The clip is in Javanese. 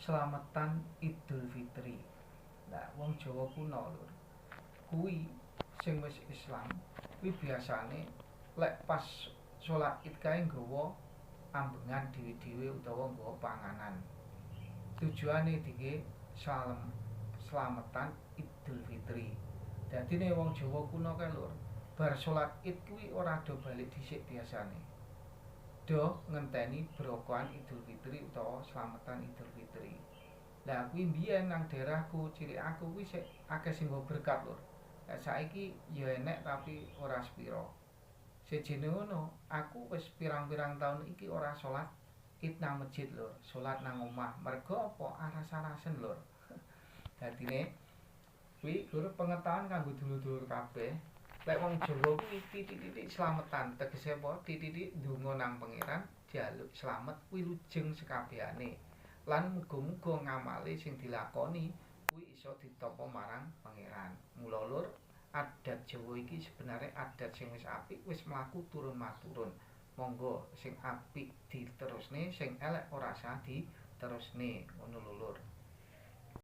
Slametan Idul Fitri. Lah wong Jawa kuno lur, kuwi sing wis Islam kuwi biasane lek pas salat Id kae nggawa ambengan dhewe-dhewe utawa nggawa panganan. Tujuane dingge slametan Idul Fitri. Dadine wong Jawa kuno kae lur, bar salat Id kuwi ora do balik dhisik biasane. Do ngenteni brokohan Idul Fitri utawa slametan Idul Fitri. Lah kuwi mbiyen nang daerahku cilik aku kuwi sik akeh sing nggawa berkat lur. Lah saiki ya enek tapi ora sepira. Sejene ngono, aku wis pirang-pirang taun iki ora salat Id nang masjid lur, salat nang omah. Mergo apa? Aras-arasen lur. Dadine kuwi lur pengetahuan kanggo dulur-dulur kabeh. Lek wong Jawa kuwi titik-titik slametan, tegese apa? Titik-titik ndonga nang pangeran, jaluk slamet wilujeng sekabehane. Lan muga-muga ngamale sing dilakoni kuwi iso ditampa marang pangeran. Mula lur, adat Jawa iki sebenarnya adat sing wis apik, wis mlaku turun maturun. Monggo sing apik diterusne, sing elek ora usah diterusne, ngono lho lur.